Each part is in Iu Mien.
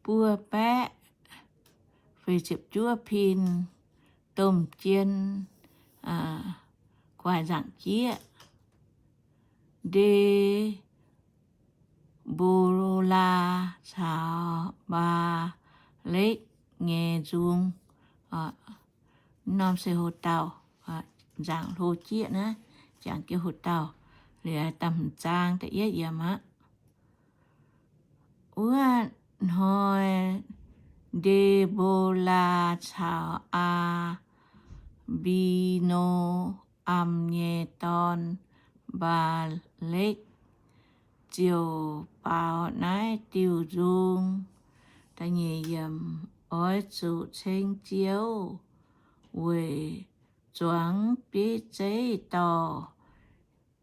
buo baeqv feix ziepc juov pin domh jien guaix nzaangc jieqv. Nde^mbo^laa caux Mbaa^lekv nyei nzung. Norm se hoc-dauh, nzaangc hlo jieqv naaiv, jangx jienv hoc-dauh, liuz da'hmz zaang da'yietv yiemc aqv. Wuov hnoi Nde^mbo^laa caux Aa^mbi^no^am nyei dorn, Mbaa^lekv, ziouc baaux naaiv diuh nzung. Oix zuqc ceng Ziouv weic zuangx bieiv zeiv dorh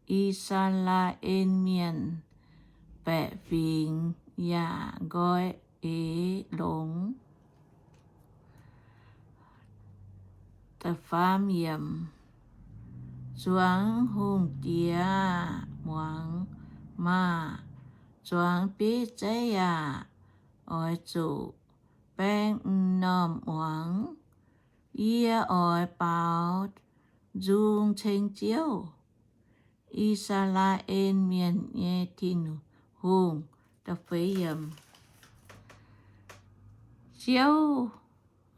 I^saa^laa^en Mienh baeqc fingx yaac nqoi eix longx. Zuangx hungh diex muangx maah! Zuangx bieiv zeiv aah! Oix zuqc baeng m'normh muangx. Yie oix baaux nzung ceng Ziouv, I^saa^laa^en Mienh nyei Tin-Hungh. Ziouv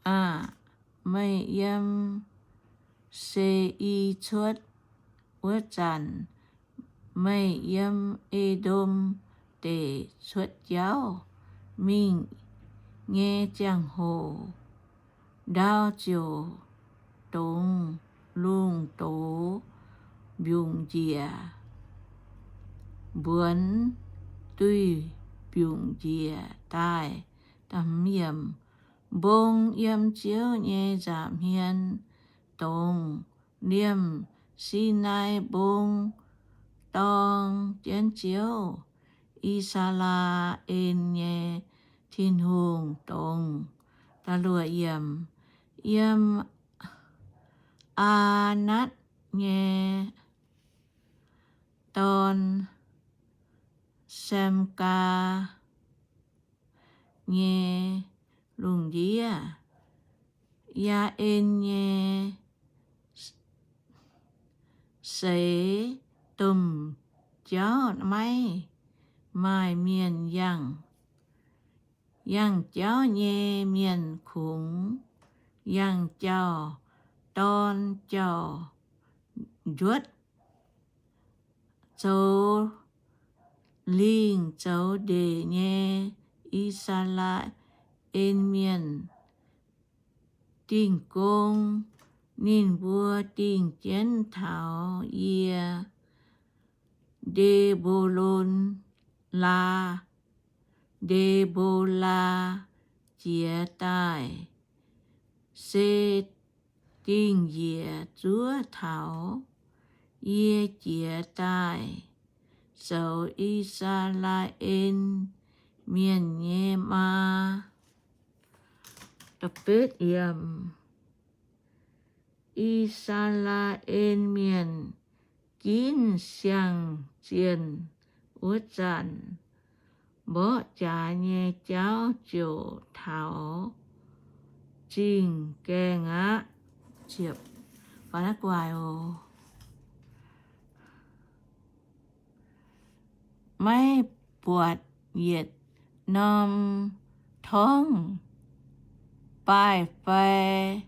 aah! Meih yiem Se^i cuotv wuov zanc, meih yiem E^ndom Deic cuotv jauv mingh nyei ziangh hoc, ndau ziouc dongz lungh doz mbiungc njiec, mbuonx duih mbiungc njiec daaih. Mbong yiem Ziouv nyei nza'hmien, dongz liemh Sinai Mbong dorng jienv Ziouv, I^saa^laa^en nyei Tin-Hungh, dongz. Yiem Aanatv nyei dorn, Samgaa, nyei lungh ndiev. Yaa^en nyei seix domh jauv maiv maaih mienh yangh. Yangh jauv nyei mienh kungx yangh jauh, dorn jauh njuotv. Zoux lingh zoux ndeic nyei I^saa^laa^en Mienh dingh gong. Ninh mbuo dingh jienv taux yie, Nde^mbo^laa, Nde^mbo^laa jiex daaih, se dingh njiec zuov taux yie jiex daaih zoux I^saa^laa^en Mienh nyei maa. I^saa^laa^en Mienh ginv siang-zienh wuov zanc, mborqv jaax nyei jauv ziouc taux zingh gaengh aqv. Maiv buatc yietc norm torngv baaih fai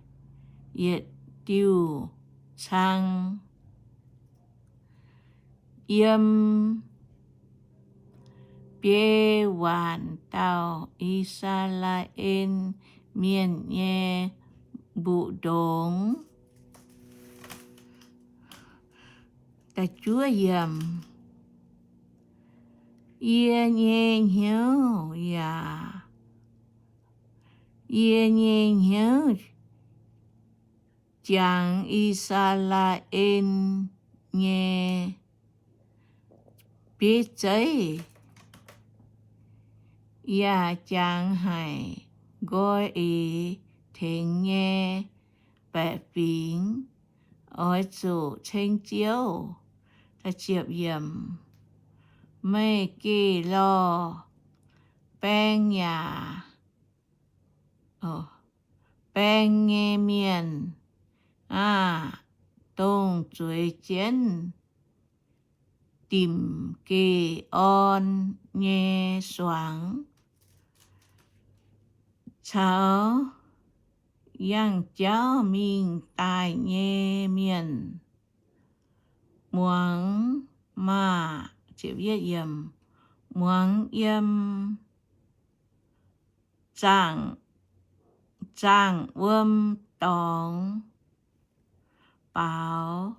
yietc diuh cang yiem biei waanc dauh I^saa^laa^en Mienh nyei mbu'ndongx. Yie nyei hnyouv yaac, yie nyei hnyouv jangx I^saa^laa^en nyei bieiv zeiv, yaac jangx haic nqoi eix tengx nyei baeqc fingx. Oix zuqc ceng Ziouv. Meih geh lorh baeng yaac baeng nyei mienh aah! Dongh zueiz jienv dimc geh orn nyei suangx caux yangh jauv mingh daaih nyei mienh, muangx maah! Muangx yiem zaangc, zaangc wuom dorngx baaux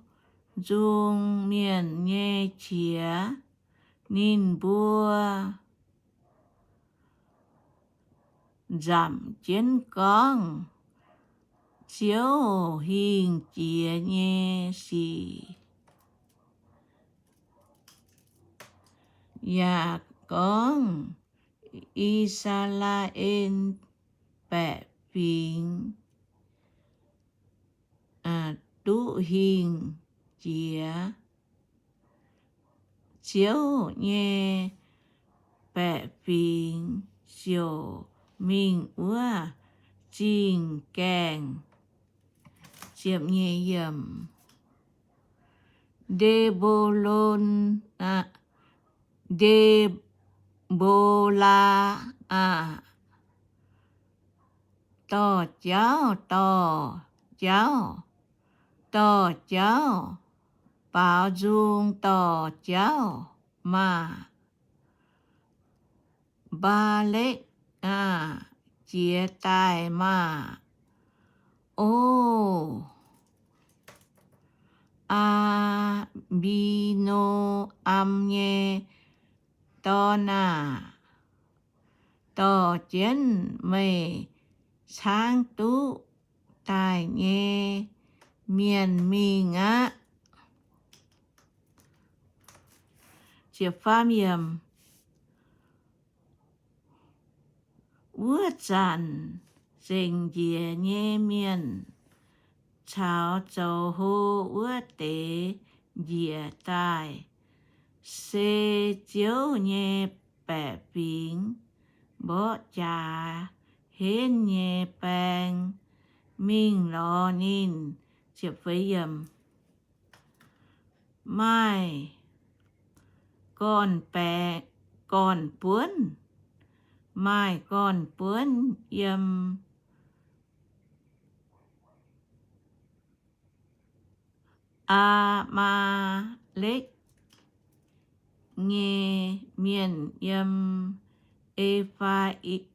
nzung mienh nyei qiex. Ninh mbuo nzamc jienv gorngv Ziouv hingh jiex nyei sic, yaac gorngv I^saa^laa^en baeqc fingx duqv hingh jiex. Ziouv nyei baeqc fingx ziouc mingh wuov zingh gaengh. Nde^mbo^lon, Nde^mbo^laa aah! Dorh jauv, dorh jauv, dorh jauv, baaux nzung dorh jauv maah! Mbaa^lekv aah! Jiez daaih maah! O Aa^mbi^no^am nyei dorn aah! Dorh jienv meih caangv duqv daaih nyei mienh mingh aqv. Wuov zanc zengc njiec nyei mienh caux zoux hlo wuov deix njiec daaih, se Ziouv nyei baeqc fingx mborqv jaax henv nyei baeng mingh lorz ninh. Maaih gorn-buonv, maaih gorn-buonv yiem Aa^maa^lekv nyei mienh, yiem E^faa^im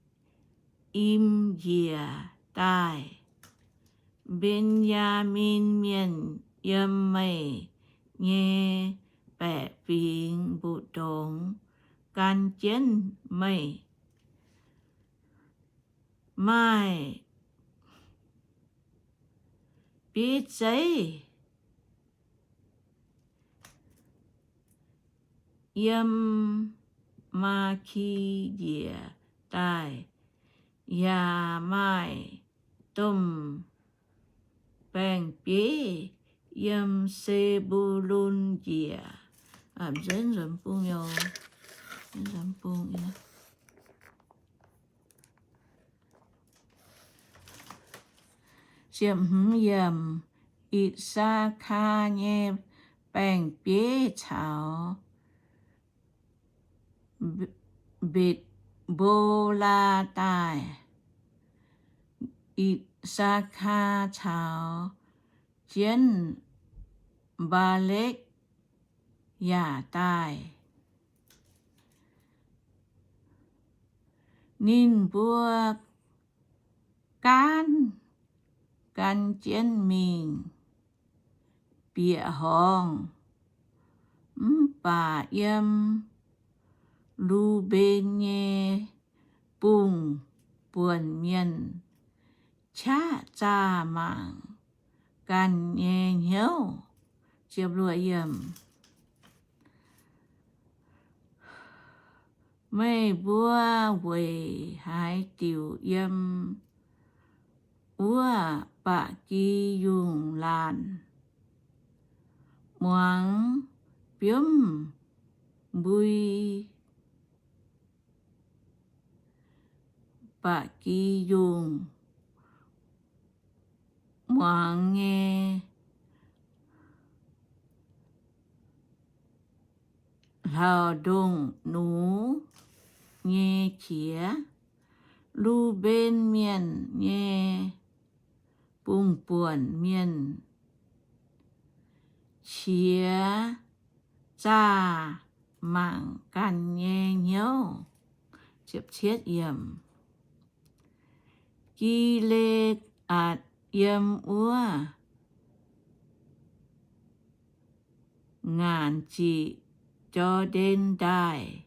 njiec daaih. Mben^yaa^min Mienh, yiem meih nyei baeqc fingx mbu'ndongx gan jienv meih. Maaih bieiv zeiv yiem Maa^ki njiec daaih, yaac maaih domh baeng-bieiv yiem Se^mbu^lun njiec. I^saa^kaa nyei baeng-bieiv caux Mbetc^mbo^laa daaih. I^saa^kaa caux jienv Mbaa^lekv yaac daaih. Ninh mbuo gaanv gan jienv mingh bieqc horngz. Mv baac yiem Lu^mben nyei bung buonc mienh qaqv zaah mangc ganh nyei hnyouv. Meih mbuo weic haaix diuc yiem wuov ba'gi yungh laanh muangx biomv mbui ba'gi yungh? muangx nyei hlauv-ndongh nux nyei qiex, Lu^mben Mienh nyei bungh buonc mienh qiex zaah mangc ganh nyei hnyouv. Gi^le^aatc yiem wuov ngaanc ziqc Jor^ndaen Ndaaih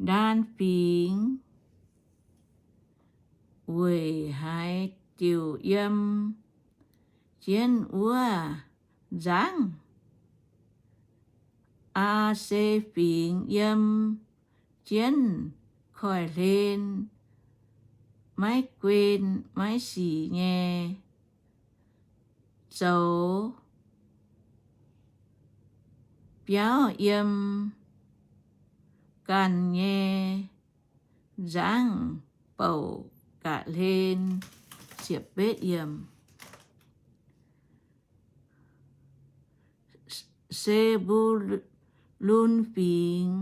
ndaan fingx, weic haaix diuc yiem jienv wuov nzangv. Aa^se Fingx yiem jienv koiv-hlen, maiv guen maiv sic nyei zoux biauv yiem ganh nyei nzangv bouc ga'hlen. Se^mbu^lun Fingx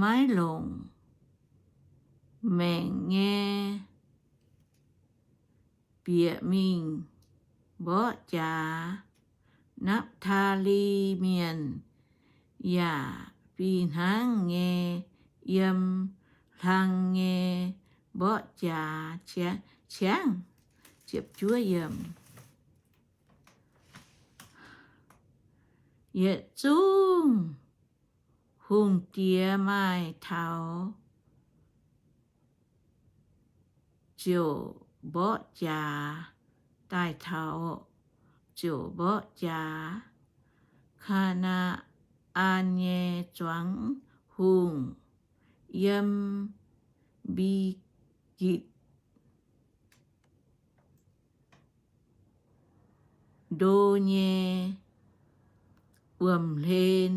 maiv longc maengc nyei bieqc mingh mborqv jaax. Napv^taa^li Mienh yaac fih hnangv nyei yiem hlang nyei mborqv jaax ciangv. Yietc zungv hungh diex maaih taux ziouc mborqv jaax, daaih taux ziouc mborqv jaax Kaa^naa^an nyei zuangx hungh yiem Mbigitc Ndo nyei wuom-hlen,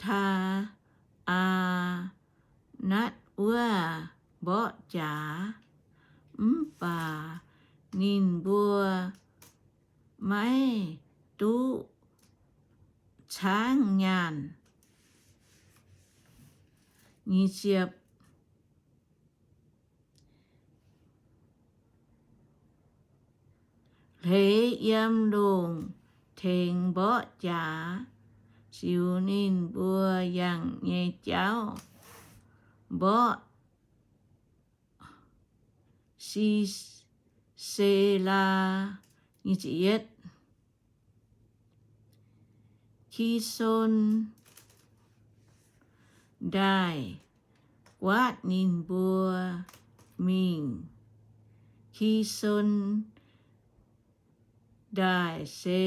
Taa^aa^natv wuov, mborqv jaax. Mv baac ninh mbuo maiv duqv caangv nyaanh. Hleix yiem longc tengx mborqv jaax, ziux ninh mbuo yangh nyei jauv, mborqv Si^se^laa. Ki^son Ndaaih guaatv ninh mbuo mingh. Ki^son Ndaaih se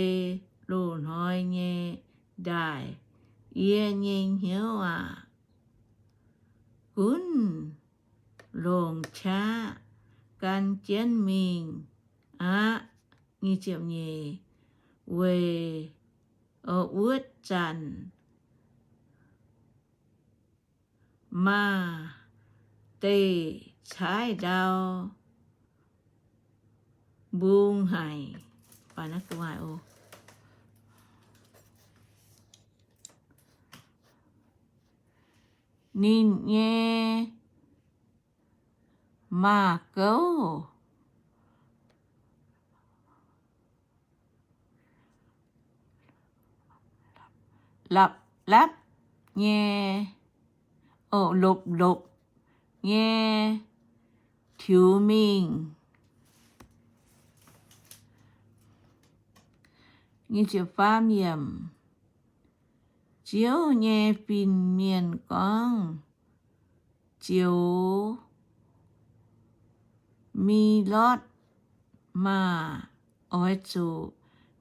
loz-hnoi nyei ndaaih. Yie nyei hnyouv aac, gunv longc qaqv gan jienv mingh aqv. Weic wuov zanc maah! Deic-caaiv ndau mbung haic. Ninh nyei maaz-gouv lapv-lapv nyei, lopv-lopv nyei tiux mingh. Ziouv nyei fin-mienh gorngv, Zioux Mi^lotv maah! Oix zuqc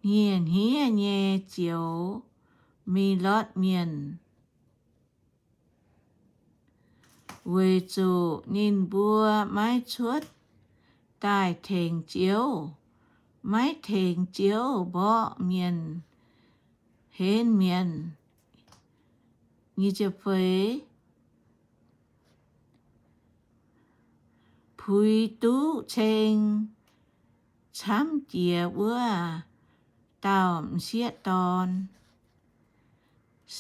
hniev-hniev nyei zioux Mi^lotv Mienh, weic zuqc ninh mbuo maiv cuotv daaih tengx Ziouv, maiv tengx Ziouv mborqv mienh, henv mienh. Feix, puix duqv ceng camv jiex wuov dauh m'sieqv dorn,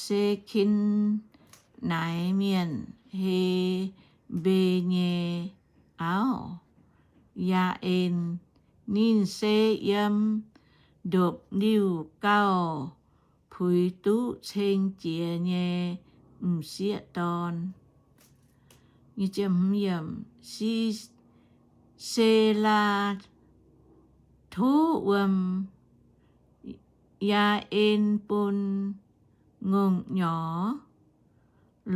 Se^kin^naaix Mienh, He^mbe nyei auv, Yaa^en. Ninh se yiem ndopv-liuh gauh puix duqv ceng jiex nyei m'sieqv dorn. Si^se^laa tov wuom Yaa^en bun ngongh nyorx,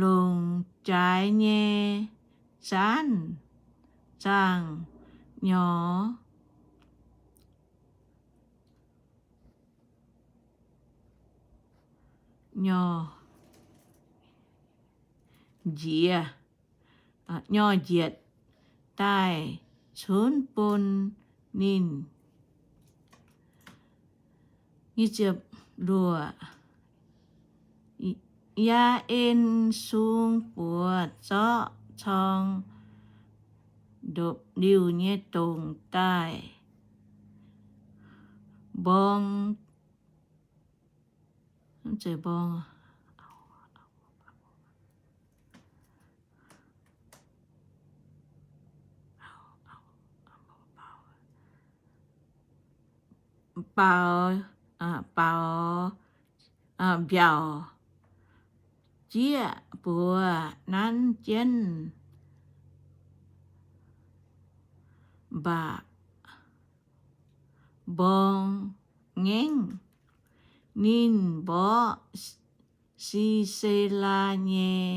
longc jaaix nyei zaanv zaangh nyorx, nyorx njiec, nyorx njiec daaih cunv bun ninh. Yaa^en sung buoz zorqv corng ndopv-liuh nyei dongc daaih mborng, mborng baaux, baaux, mbiaauc jieqv buoz nanv jienv mba'mborng ngaengv. Ninh mborqv Si^se^laa nyei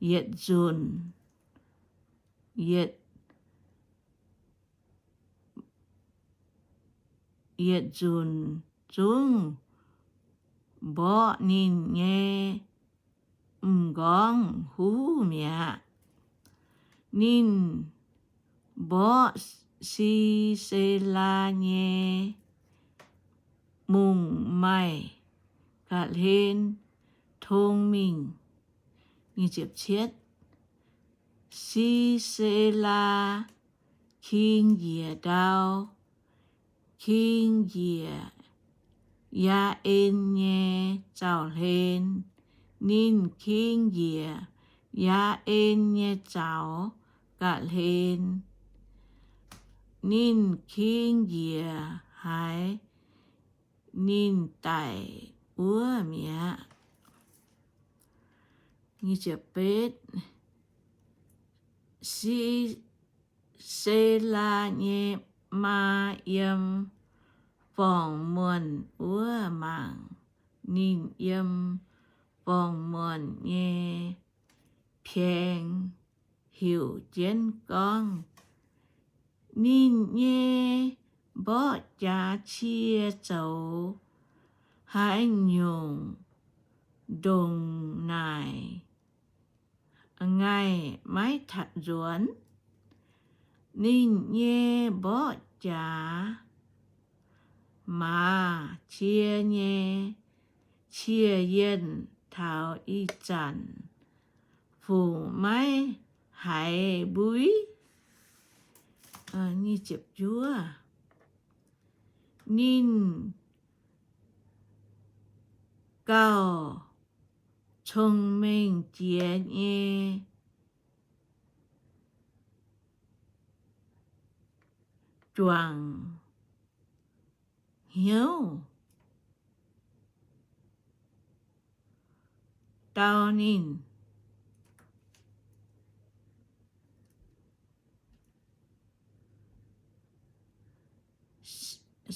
yietc nzunc, yietc, yietc nzunc zungv mborqv ninh nyei m'nqorngv huv mi'aqv. Ninh mborqv Si^se^laa nyei mungz maaih ga'hlen tong mingh. Si^se^laa king njiec ndau, king njiec Yaa^en nyei zaux-hlen. Ninh king njiec Yaa^en nyei zaux ga'hlen. Ninh king njiec haaix, ninh daic wuov mi'aqv. Si^se^laa nyei maa yiem forng-muonh wuov mangc ninh yiem forng-muonh nyei pieng heuc jienv gorngv, Ninh nyei mborqv jaax cie zoux haaix nyungc ndongc naaic ngaih maiv nzuonx? Ninh nyei mborqv jaax maaz cie nyei cie-yienh taux ih zanc fungc maiv haiz mbui? Ninh gauh cong-mengh jiex nyei juangc hnyouv dau ninh.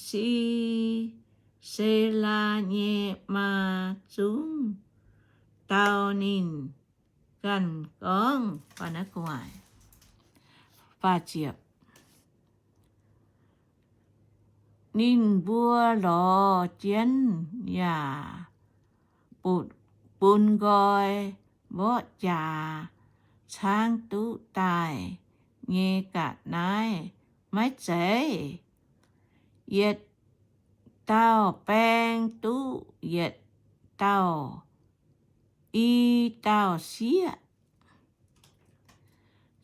Si^se^laa nyei maa zungv dau ninh ganh gorngv, Ninh mbuo lorz jienv yaac bun nqoi mborqv jaax caangv duqv daaih nyei ga'naaiv maiv zeiz? Yietc dauh baeng duqv yietc dauh i dauh sieqv.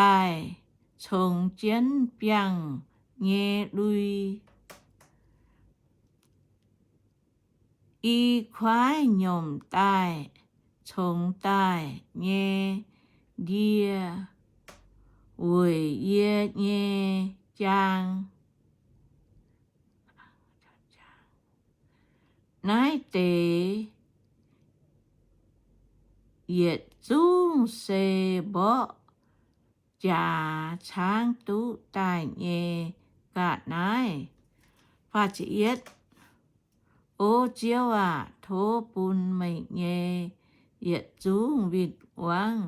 daaih congx jienv biangh nyei lui, i kuaaiv nyomc daaih congx daaih nyei ndie weic yie nyei jaang. Naaiv deix yietc zungv se mborqv jaax caangv duqv daaih nyei ga'naaiv. O Ziouv aac, tov bun meih nyei yietc zungv win-wangv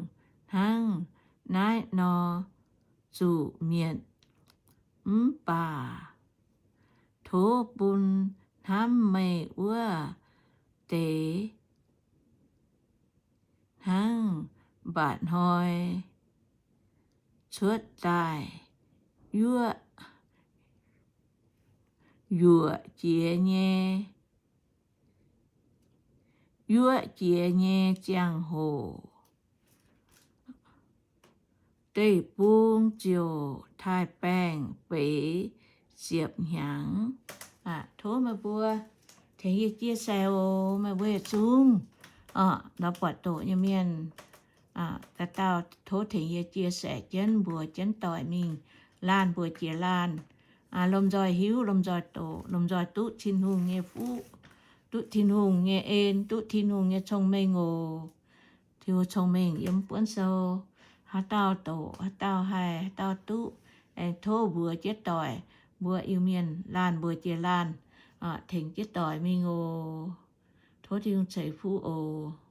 hnangv naaiv nor zuqc mietc. Mv baac tov bun hnamv meih wuov deix hnangv mba'hnoi cuotv daaih yuoqv, yuoqv jiex nyei, yuoqv jiex nyei ziangh hoc, deic-bung ziouc taaih baengh beiz ziepc hnyangx. Tov meih mbuo tengx yie chia sẻ oc, meih mbuo yietc zungv nor buatc doqc nyei mienh, dauh dauh tov tengx yie chia sẻ jienv mbuox jienv doic mingh, laanh mbuox jiex laanh, lomh nzoih hiuv, lomh nzoih doqc, lomh nzoih duqv Tin-Hungh nyei fuqv, duqv Tin-Hungh nyei en, duqv Tin-Hungh nyei cong-mengh oc. Tin-Hungh cong-mengh yiem buonv sou, haaix dauh doqc, haaix dauh haih, haaix dauh duqv, aengx tov mbuox jienv doic, mbuo Iu-Mienh laanh mbuox jiex laanh, tengx jienv doic mingh oc. Tov Tin-Hungh ceix fuqv oc.